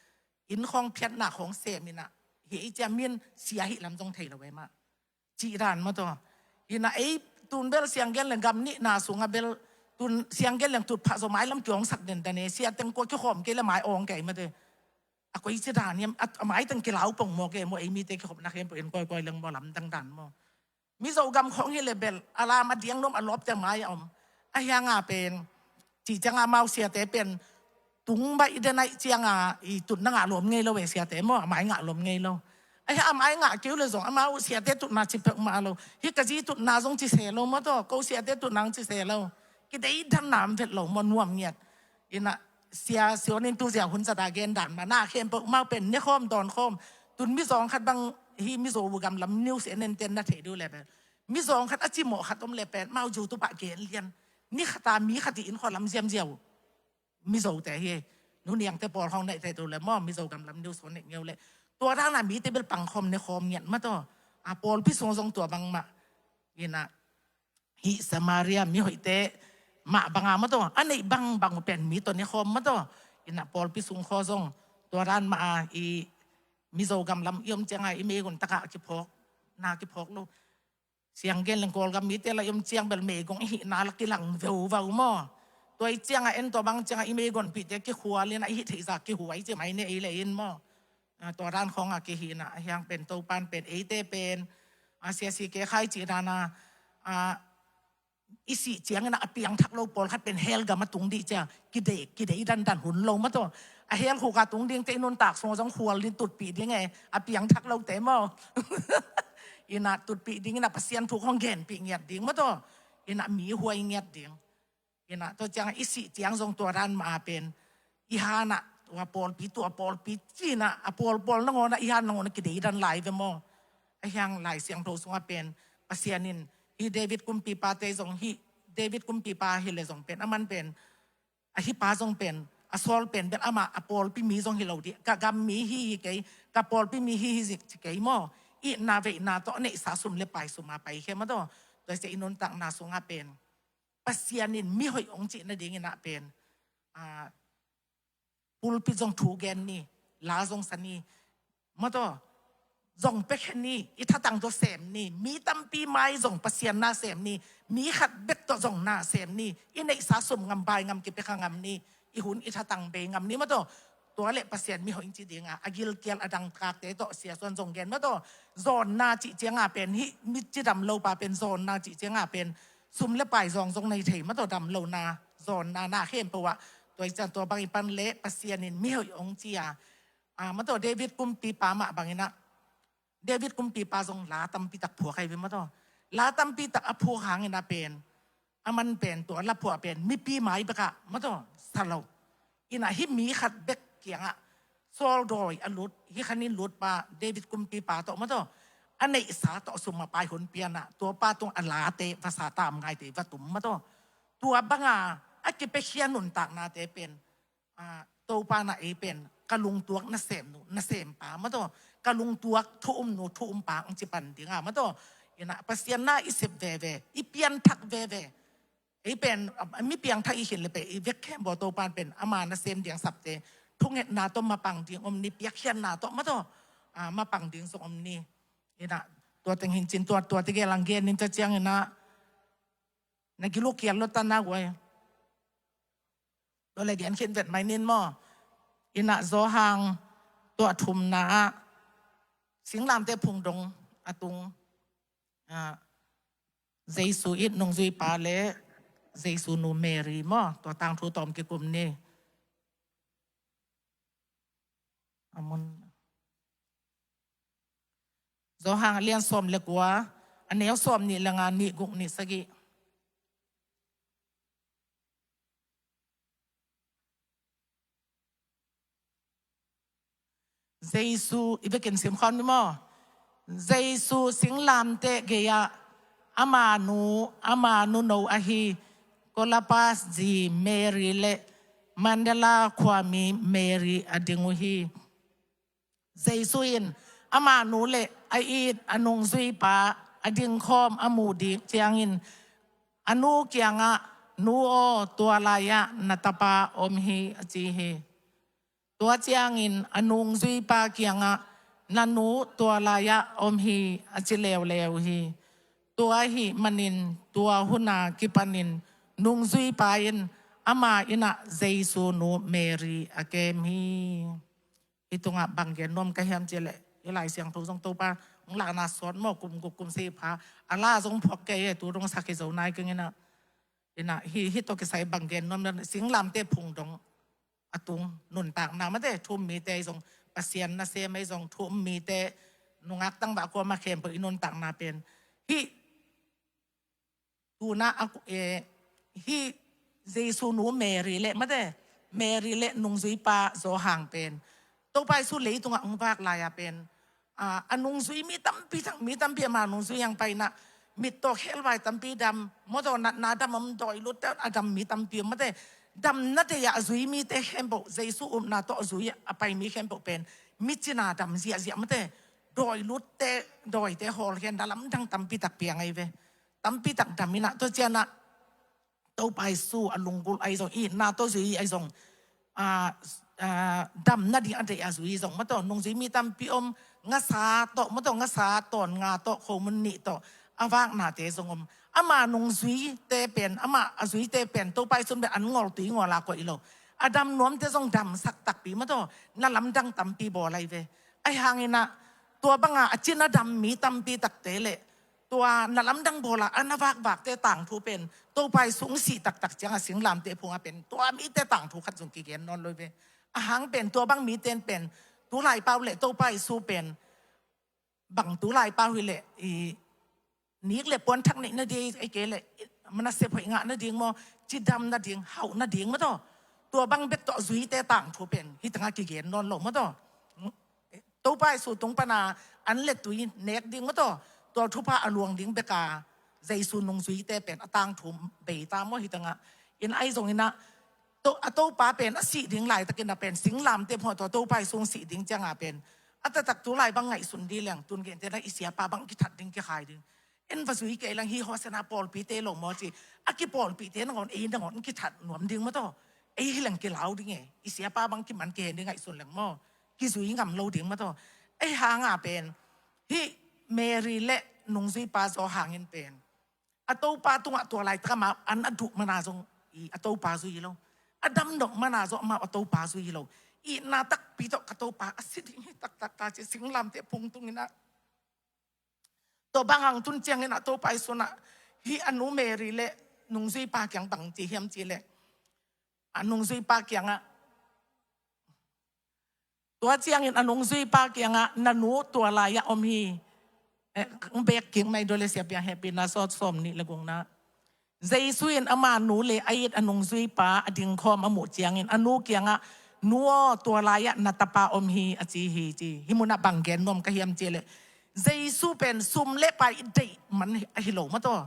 inn khawng phiatna khawng sem inah, hi i cia min sia hih lam zong thei lo e mah. Cih dan maw tawh. Inah ei tun bel siang gen leng gam nihna sungah bel, tun siang gen leng tutphah zaw mailam kiawngsak den dan e, sia teng kua kikhawm kei le mai awng kei mate. A koi ci dan hiam, a, a mai teng kilau pong maw kei maw, ei mite kikhopna khempeuh in kawikawi leng maw, lamdang dan maw. Mizo gam khawng hi le bel a lam a diang nuam a lawpte mai a om. A hiangah pen, cih ciangah amau siate pen tung baih den aih ciangah i tutna ngah lawm ngei lo e, siate maw, a mai ngah lawm ngei lo. A hiang a mai ngah keu le zong amau siate tutna ci peuhmah lo. Hih ka zi tutna zong ci se lo maw tawh, ko siate tutna zong ci se lo. Kidei dan nam vet lo maw, nuam ngiat. Inah Sia Siawn in tu zia hun zat a gen dan mah, na khempeuh amau pen ne khawm dawn khawm. Tun mizawng khat bang, hih Mizo gam lam news en enten na thei ding uh le pen, mizawng khat a cimawh khat om le pen amau YouTube ah gen lian. Ni khat a mi khat i inn khua lam ziamziau Mizote hi. Nu Niangte pawl khawng neih thei ding uh le maw, Mizo gam lam news khawng neih ngeu le. Tua dan a mite bel pang khawm ne khawm ngiat maw tawh. A pawlpi sung zong tua bangmah. Inah hih Samaria mi hoihte mah banga maw tawh, a neih bangbang uh pen mi tawh ne khawm maw tawh. Inah pawlpi sung khaw zong tua dan mah a, i Mizo gam lam i om ciangah i meigong takah kiphawk, na kiphawk lo. Siang gen leng Kawlgam mite la i om ciang bel meigong i hihna la kilang veuvau maw. Tua i ciangah en tua bang ciangah i meigonpihte kikhual inah i hih theihzah kihuai ci mai ne ei le in maw. A, tua dan khawngah kihi inah, a hiang pen Topan pen eite pen, a, siasi ke khai cih dan a, a, i sih ciangin a piangthak lo pawlkhat pen hell gam a tung dih cia, kidei, kidei dandan hun lo maw tawh. A hell khuk a tung dingte i nuntak sung zong khual ding, tutpih ding e, a piangthak lote maw. Inah tutpih ding inah Pasian thu khawng genpih ngiat ding maw tawh. Inah mi huai ngiat ding. Inah tua ciang i sih ciang zong tua dan mah a pen, i hanah tua pawlpi, tua pawlpi ci inah, a pawlpawl nangawnah, i han nangawnah kidei dan lai ve maw. Hiang Lai Siangtho sungah pen Pasian in hi David kumpipa te zong hi, David kumpipa hi le zong pen aman pen a hi pa zong pen a Saul pen bel amah a pawlpi mi zong hi lo dih, ka gam mi hi hi kei, ka pawlpi mi hi hi zik ci kei maw. Itna veina tawh a neihsa sum le pai sum a pai hi maw taw. Tua sia i nuntakna sungah pen Pasian in mihoih hong cih nadingin ah pen a pulpit zong thu gen ni, la zong sa ni, maw taw, zong pia khen ni, i thatang tawh sem ni, mi tampi mai zong Pasian na sem ni, mi khat bek tawh zong na sem ni, i neihsa sum ngam bai ngam kipia kha ngam ni, i hun i thatang bei ngam ni maw taw. Tua le Pasian mihoih hong ci dinga a gilkial a dangkakte tawh Sia Suan zong gen maw taw. Zawnna cih cianga pen hi, mi cidam lo pa pen zawnna cih cianga pen sum le pai zawng zong nei thei maw taw, dam lona zawnna na khempeuh ah. Tua i ciang tua bang i pan le Pasian in mihoih hong ci a, a, maw taw, David kumpipa mah bangin ah, David kumpipa zong la tampi tak phuak ahi ve maw taw. La tampi tak a phuak hangin ah pen aman pen tua la phuah pen mipi mai bek ah maw taw sa lo. Inah hi mi khat bek kiangah Saul dawi a lut, hi khanin lut pa David kumpipa tawh maw taw, a neihsa tawh sum a pai hun pianah tua pa tung a late va sa tam ngaite va tum maw taw. Tua banga a kipiakhia nuntaknate pen a, Topa na ei pen ka lungtuak nasem nu, nasem pa maw taw, ka lungtuak thu um nu, thu um pa hong ci pan dinga maw taw. Inah Pasian na i sep veve, i pianthak veve. Ei pen a, mi piangthak i khin le pen i vek khempeuh Topa pen ama nasem diang sapte thungetna tawh mapang ding om ni, piakkhiatna tawh maw taw, a, mapang ding zong om ni. Inah tua teng hin cin tua, tua tegel ang gen nin ca ciang inah na giluk kial lo ta na guai. Tua le gen khin vet mai nin maw. Inah Zawhang tua thumna ah singlamte phungdong a tung, a, Jesu it nungzuipa le Jesu nu Mary maw, tua tangthu tawm kikum ni. A mun Zawhang a lian sawm le kua, a neu sawm nih le nga, nih guk, nih sagih. Jesu, i vekin sim khawm ni maw. Jesu singlamteh gei-ah ama nu, ama nuno ahi Clopas zi Mary le Magdala khuami Mary a ding uh hi. Jesu in ama nu le a it a nungzuipa a dingkhawm a muh ding ciangin a nu kiangah, "Nu aw, tua lai-ah na tapa om hi," a ci hi. Tua ciangin a nungzuipa kiangah, "Na nu tua lai-ah om hi," a ci leuleu hi. Tua ahih manin tua huna kipanin nungzuipa in ama innah Jesu nu Mary a kem hi. Hih tungah bang gen nuam ka hiam cihleh, hih Lai Siangtho zong Topa hong lakna sawt maw, kum guk kum sagih pha a la zong phuak kei e, tu dong sak hi zo nai keng inah. Inah hih, hih tawh kisai bang gen nuam le, singlamteh phungdong a tung nuntakna mate, thu um mite ahi zong, Pasian nasem ahi zong, thu um mite, nungak tangvah kuamah khempeuh i nuntakna pen hih tuna a, eh, hih Jesu nu Mary le mate, Mary le nungzuipa Zawhang pen Topa Jesu leitungah hong vak lai-a pen, a, a nungzui mi tampi tak, mi tampi ama nungzui ang paina, mittaw khehlvai tampi dam, mawtaw natna dam om, dawi lutte a dam mi tampi om mate. Damna deih a zui mite khempeuh, Jesu upna tawh a zui a pai mi khempeuh pen mi cina dam ziahziah mate. Dawi lutte, dawite hawlkhia na lamdang tampi tak piang ahi ve. Tampi tak dam inah, tua cianah Topa Jesu a lunggulh ahi zong, itna tawh zui ahi zong, a, a, damna ding a deih a zui zong mawtaw, nungzui mi tampi om, ngasa tawh mawtaw, ngasa tawn nga tawh, khomun nih tawh a vaknate zong om. Ama nungzuite pen, ama a zuite pen Topa Jesu pen an ngawl tui ngawl a koih lo. A dam nuamte zong damsak takpi mawtaw, na lamdang tampi bawl ahi ve. Ahi hanginah tua banga a cina dam mi tampi takte le tua na lamdang bawla a na vakvakte tangthu pen Topa Jesu hong sih taktak cianga singlamteh phunga pen tua mite tangthu khat zong kigen nawn lo ve. Ahang pen tua bang mite pen tulai pau le Topa Jesu pen bang tulai pau hi le i nik le puanthak neih nading, ei kei le manasep hoih ngah nading maw, cidam nading, hauh nading mawtaw. Tua bang bek tawh zuite tangthu pen hih tangah kigen nawn lo mawtaw. Topa Jesu tung pana an le tui nek ding maw taw, tua thupha a luang ding beka Jesu nungzuite pen a tangthu bei ta maw hi tangah. In ahi zongin ah to, a Topa pen a sih ding laitakin a pen singlamteh phung a tua Topa Jesu sih ding cianga pen a taktak tu lai bang ngaihsun dih leng tun gente na i siapa bang kithat ding kikhai ding. En va zui kei leng hi Hosanna pawlpite lo maw ci. A kipawlpite nangawn ei nangawn kithat nuam ding maw taw. Ei hi leng kilau ding e. I siapa bang kiman kihen ding ngaihsun leng maw. Kizui ngam lo ding maw taw. Ei hanga pen hi Mary le nungzuipa zaw hangin pen a Topa tungah tua laitak amah an a duh mana zong i a Topa zui lo. A damdok mana zong amah a Topa zui lo. Itna takpi tawh ka Topa a si ding hi taktak ka ci singlamteh phung tungin ah. Tua bang hang tun ciangin a Topa Jesu in ah hi a nu Mary le nungzuipa kiang bang ci hiam ci le a nungzuipa kiangah tua ciangin a nungzuipa kiangah na nu tua lai-ah om hi. Eh, bek kik mai dole siapiang hehpihna sawt sawm nih le gukna. Jesu in ama nu le a it a nungzuipa a dingkhawm a muh ciangin a nu kiangah nu aw tua lai-ah na tapa om hi a ci hi ci. Hi munah bang gen nuam ka hiam ci le Jesu pen sum le pai deih man ahi lo maw taw.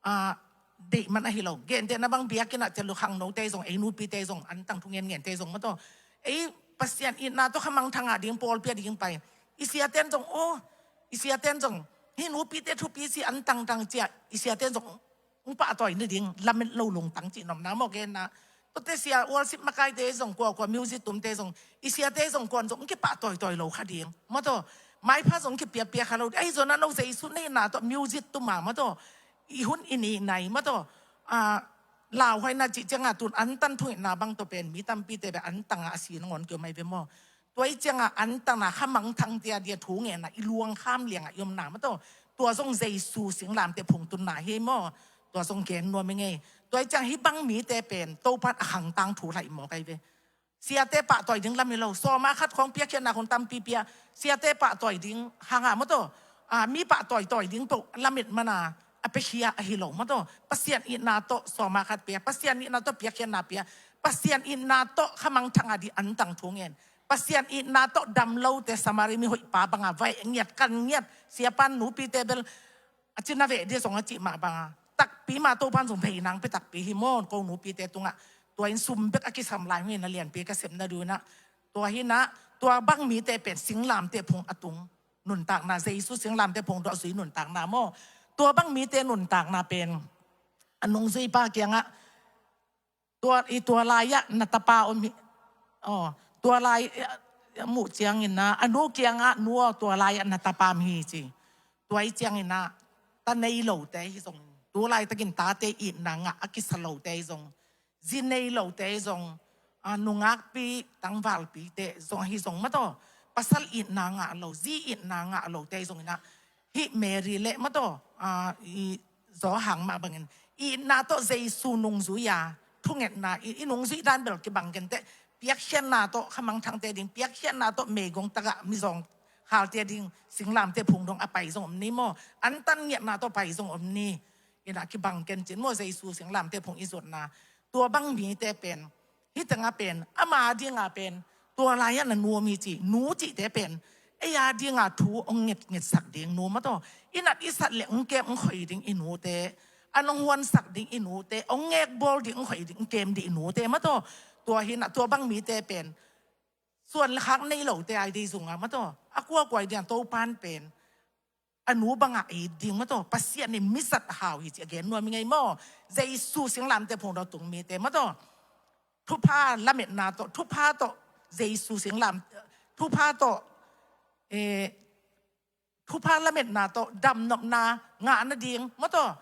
Ah, deih man ahi lo. Gente na bang biakinn ah tel lu khangnote zong ei nupite zong an tang thu ngen ngente zong maw taw. Ei Pasian itna tawh khamangthang a ding pawlpi a ding pai. I siaten zong aw, i siaten zong hi nupite thupi si an tangtang cia i siaten zong ung pahtawi ni ding lamet lo lungtang cih nopna maw genna. Tuate sia worship makaite zong kuakua music tumte zong i siate zong kuan zong kipahtawi tawi lo kha ding maw taw. Maipha zong kipiapia kha lo ding ahi zong a no Jesu neihna tawh music tuma maw taw. I hun i ni nai maw taw. Ah, lauhuaina cih cianga tun an tan thungitna bang tawh pen mi tampite be an tanga a si nangawn kiom ai ve maw. Tua i cianga an tana khamangthangte a dia thu ngenna i luangkham lianga i omna maw taw. Tua zong Jesu singlamteh phung tunna hi maw. Tua zong gen nuam i ngei. Tua i ciang hi bang mite pen Topan a khangtang thu laih maw kai ve. Siate pahtawi ding lam hi lo. Sawma khat khawng piakkhiatna khawng tampi pia. Siate pahtawi ding hanga maw taw. Ah, mi pahtawi tawi ding peuh lamet mana a piakhia ahi lo maw taw. Pasian itna tawh sawma khat pia. Pasian itna tawh piakkhiatna pia. Pasian itna tawh khamangthanga di an tang thu ngen. Pasian itna tawh dam lote Samari mi hoihpa banga vai ngiat kan ngiat. Siapan nupite bel a cina veh dia zong a cih mah banga takpi mah Topan zong vei nang pe takpi hi maw ko nupite tungah. Tua in sum bek a kisam lai hungin a lianpi ka sepna dunah. Tua hinah tua bang mite pen singlamteh phung a tung nuntakna Jesu singlamteh phung duah zui nuntakna maw. Tua bang mite nuntakna pen a nungzuipa kiangah tua i tua lai-ah na tapa om hi. Aw, tua lai, eh, muh ciangin ah a nu kiangah nu aw tua lai-ah na tapa om hi ci. Tua i ciangin ah ta nei lote hi zong tu laitakin tate itna ngah a kisa lote hi zong zi nei lote hi zong, ah, nungakpi tangvalpite zong hi zong maw taw. Pasal itna ngah lo zi itna ngah lote hi zongin ah hi Mary le maw taw, ah, i Zawhang mah bangin itna tawh Jesu nungzui a thungetna i, i nungzui dan bel kibang kenteh piakkhiatna tawh khamangthangte ding piakkhiatna tawh meigong tagah mizawng khalte ding singlamteh phung dong a pai zong om ni maw. An tan ngiatna tawh pai zong om ni. Inah kibang kencin maw Jesu singlamteh phung i zutna tua bang mite pen Hi tengah pen ama dinga pen tua lai-ah na nu om hi ci nu cihte pen ei a dinga thu ong ngetngetsak ding nu maw taw. I nat i sat le ong kem ong khoi ding i nute, an ong huansak ding i nute, ong ngekbawl ding ong khoi ding ong kem ding i nute maw taw. Tua hinah tua bang mite pen suan le khak nei lote ai dei zunga maw taw. A kuakuai dinga Topan pen a nu bangah ei ding maw taw. Pasian in mizat a hau hi ci a gen nuam i ngei maw. Jesu singlamteh phung dau tung mite maw taw. Thupha lametna tawh thupha tawh Jesu singlam thupha tawh, eh, thupha lametna tawh damnopna ngah nading maw taw.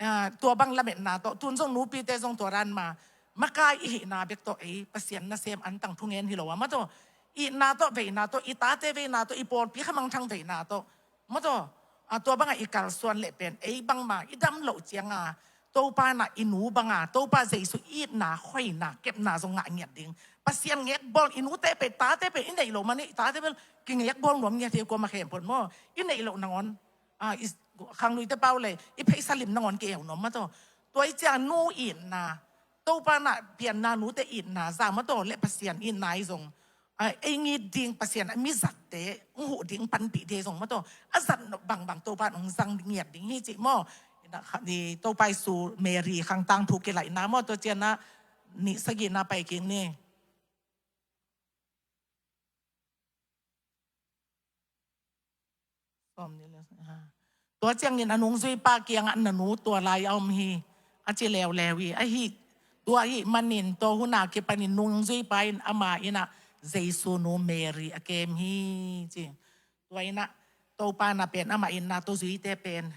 Ah, tua bang lametna tawh tun zong nupite zong tua dan ma makai i hihna bek tawh ei Pasian nasem antang thungen hi lo a maw taw. Itna tawh veina tawh i tate veina tawh i pawlpi khamangthang veina tawh maw taw. A tua banga i kalsuan leh pen ei bangma i dam loh cianga Topa na i nu banga Topa Jesu itna khoina kepna zong ngah ngiat ding. Pasian ngekbawl i nute pe tate pe i neih loh mani i tate bel kingekbawl nuam ngiat hi kuama khempon maw. I neih loh nangawn, a, i khangluite pau le i pheisa lim nangawn ki eu nuam maw taw. Tua i ciang nu itna Topa na pianna nute itna za maw taw le Pasian itna i zong a, ei ngit ding Pasian a mi zatte hong huh ding panpih ding zong maw taw. A zat bangbang Topa in hong zang ngiat ding hi cih maw. Ina kha ni Topa Jesu Mary khang tangthu kilaihna maw, tua ciangin ah nih sagihna pai kik ni. Tua ciangin a nungzuipa kiangah, "Na nu tua lai a om hi," a ci leuleu hi. Ahi, tua ahih manin tua hun a kipanin nungzuipa in ama inn ah Jesu nu Mary a kem hi ci. Tua in ah Topa na pen amah itna tawh zuite pen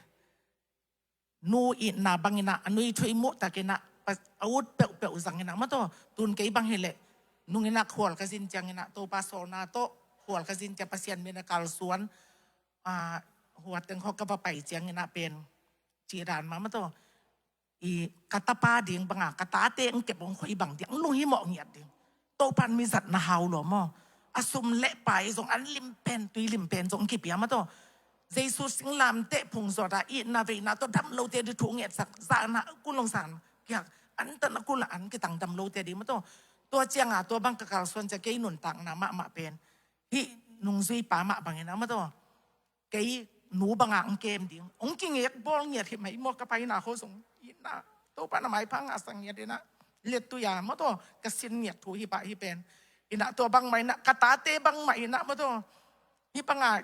nu itna bangin ah a nui thu i muh takin ah pa-, a ut peuhpeuh zangin ah maw taw. Tun kei bang hileh nungin ah khual ka zin ciangin ah Topa sawlna tawh khual ka zin ciang Pasian min a kalsuan, a, hua teng khawng ka va pai ciangin ah pen cih dan mah maw taw. I ka tapa ding banga ka tate ang kep ang khoi bang ding ang lunghimawh ngiat ding. Topa in mi zat na hau lo maw. A sum le pai zong an lim pen tui lim pen zong kipia maw taw. Jesu singlamteh phung zawt a itna veina tawh dam lote di thu ngetsak, zahna a kul long zahna kiak, an tan a kul a an kitang dam lote di maw taw. Tua cianga tua bang ka kalsuan ciang kei nuntakna mahmah pen hih nungzuipa mah bangin ah maw taw. Kei nu banga ang kem ding. Ong kingek bawl ngiat hi mai maw, ka paina kho zong. Ina, Topa na maipha ngahsak ngiat ina. Let tu ya maw taw, ka sin ngiat thu hi pah hi pen. Ina tua bangmah ina, ka tate bangmah ina maw taw. Hi banga,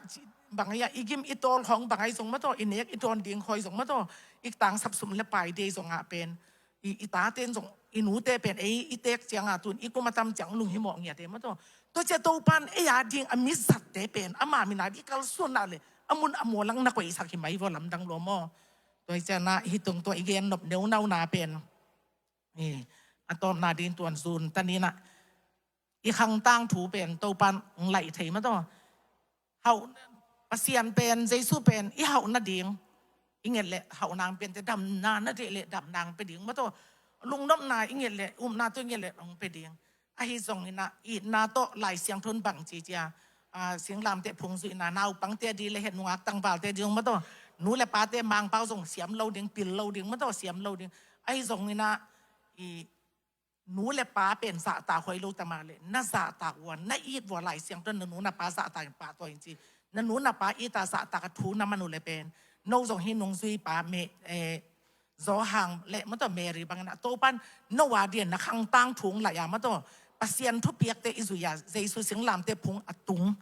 banga ya, i gim i tawl khawng banga i zong maw taw, i nek i tawn ding khoi zong maw taw. I tangsap sum le pai dei zong ah pen. I, i tate in zong, i nute pen, ei, i tek cianga tun, i kum a tam ciang lunghimawh ngiat e maw taw. Tua ciang Topa in ei a ding a mi zatte pen, ama min a di kalsuanna le, a mun a mualang na koihsak hi mai vua lamdang lo maw. Tua hi ciangin ah, hi tung tua i gen nop neunauna pen. E, a tawpna ding tuan zun, ta ni na. I khang tangthu pen Topa in hong laih thei maw taw. Hauh, Pasian pen, Jesu pen, i hauh nading. I nget leh hauh nang pen te damna na deih leh damna hong pe ding maw taw. Lungnopna i nget leh, upna tawh i nget leh hong pe ding. Ahi zongin ah, itna tawh Lai Siangtho in bang ci cia. A, singlamteh phung zuihna, naupangte a di le het nungak tangvalte a di zong maw taw. Nu le pate Mangpau zong siam lo ding, pil lo ding maw taw, siam lo ding. Ahi zongin ah, i nu le pa pen zahtak huai lo ta mah leh, na zahtak ua, na it ua Lai Siangtho in na nu na pa zahtak in pahtawi in ci. Na nu na pa it a zahtak a thu na man uh leh pen, no zong hih nungzuipa me, eh, Zawhang le maw taw Mary bangin ah Topa in no a ding na khang tangthu hong laih a maw taw. Pasian thupiakte i zui a, Jesu singlamteh phung a tung.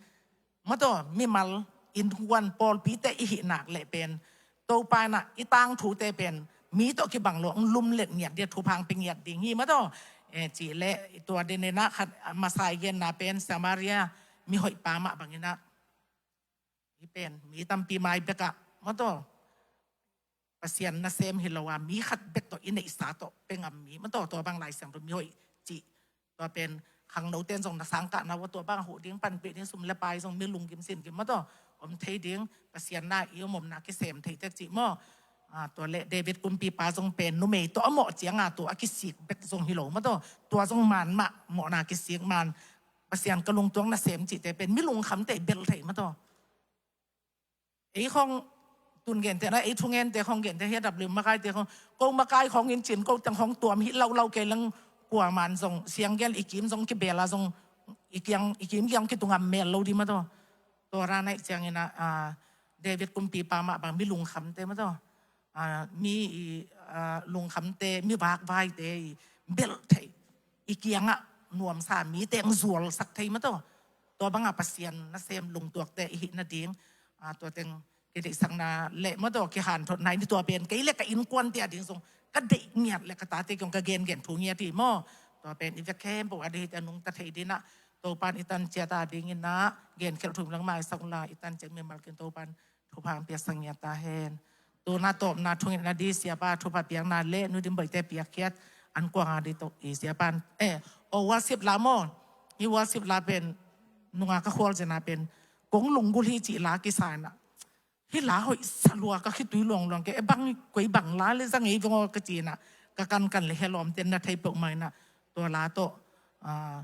Maw taw, mimal, innkuan, pawlpite i hih nak leh pen Topa in ah i tangthute pen mi tawh kibang lo hong lumlet ngiat ding, thupha hong pe ngiat ding hi maw taw. E, cih leh tua ding in ah khat, a masa i genna pen Samaria mihoihpa mah bangin ah, hih pen mi tampi mai bekah maw taw. Pasian nasem hi lo a, mi khat bek tawh i neihsa tawh pe ngam mi maw taw, tua bang Lai Siangtho mihoih cih. Tua pen khangnote in zong na sangkahna ua tua bang huh ding, panpih ding, sum le pai zong mi lunggim singim maw taw. Om thei ding, Pasian na i om omna kisem thei tek cih maw. A, tua leh David kumpipa zong pen numei tawh a mawh cianga tua a kisik bek zong hi lo maw taw. Tua zong man mah, mawhna kisik man. Pasian ka lungtuak nasem cihte pen mi lungkhamte i belh thei maw taw. Ei khawng tun gente na, ei thu gente khawng gente hi a, W makaite khawng, ko makai khawng in cin, ko teng khawng tuam hi laulau kei leng, kuaman zong sianggel i kim zong kibel a zong i kiang, i kim kiang kitung a mel lo di maw taw. Tua ra naih ciangin ah, a, David kumpipa mah bang mi lungkhamte maw taw. A, mi i, a, lungkhamte, mi vakvaite i belh thei, i kiangah nuamsa mite ang zualsak thei maw taw. Tua banga Pasian nasem lungtuakte i hih nading, a, tua teng kideihsakna le maw taw, kihanthotna i ni tua pen kei le ka innkuante a ding zong ka deih ngiat le ka tate kiang ka gengen thu ngiat hi maw. Tua pen i vek khempeuh a deih hite a nungta thei ding ah Topa in i tanciat a dingin ah genkhelh thu mi lang maisak unla, i tanciat mimal kin Topa in thupha hong piaksak ngiat ta hen. Tuna tawpna thungetna di siapa thupha piakna le Nu Dim Boite piakkhiat an kuanga di tawh i siapa in, eh, o worship la maw. Hih worship la pen nunga ka khual zena pen kong lunggulh hi cih la kisa in ah, hih la hoih sa lua, ka khitui luangluang kei, e bang koi bang la le zang ei veng aw ka ci in ah, ka kankan le he lawmte na thei peuhmah in ah, tua la tawh, a,